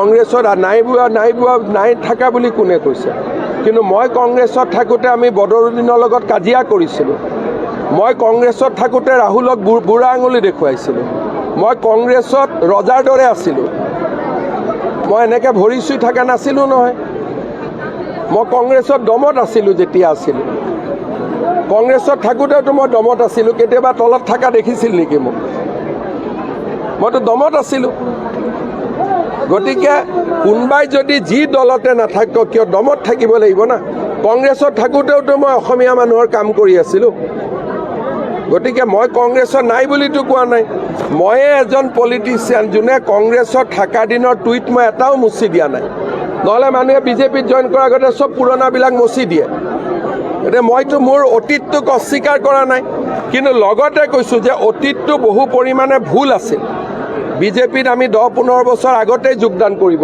কংগ্ৰেছত নাই বোৱা, নাই বোৱা, নাই থকা বুলি কোনে কৈছে? কিন্তু মই কংগ্ৰেছত থাকোঁতে আমি বদৰুদ্দিনৰ লগত কাজিয়া কৰিছিলোঁ। মই কংগ্ৰেছত থাকোঁতে ৰাহুলক বুঢ়া আঙুলি দেখুৱাইছিলোঁ। মই কংগ্ৰেছত ৰজাৰ দৰে আছিলোঁ। মই এনেকৈ ভৰি চুই থকা নাছিলোঁ নহয়। মই কংগ্ৰেছত দমত আছিলোঁ যেতিয়া আছিলোঁ। কংগ্ৰেছত থাকোঁতেওতো মই দমত আছিলোঁ। কেতিয়াবা তলত থকা দেখিছিল নেকি মোক? মইতো দমত আছিলোঁ। গতিকে কোনোবাই যদি যি দলতে নাথাকক কিয়, দমত থাকিব লাগিব না। কংগ্ৰেছত থাকোঁতেওতো মই অসমীয়া মানুহৰ কাম কৰি আছিলোঁ। গতিকে মই কংগ্ৰেছত নাই বুলিতো কোৱা নাই। ময়ে এজন পলিটিচিয়ান, যোনে কংগ্ৰেছত থকা দিনৰ টুইট মই এটাও মুচি দিয়া নাই। নহ'লে মানুহে বিজেপিত জইন কৰাৰ আগতে চব পুৰণাবিলাক মচি দিয়ে। গতিকে মইতো মোৰ অতীতটোক অস্বীকাৰ কৰা নাই, কিন্তু লগতে কৈছোঁ যে অতীতটো বহু পৰিমাণে ভুল আছিল। বিজেপিত আমি 10-15 বছৰ আগতেই যোগদান কৰিব।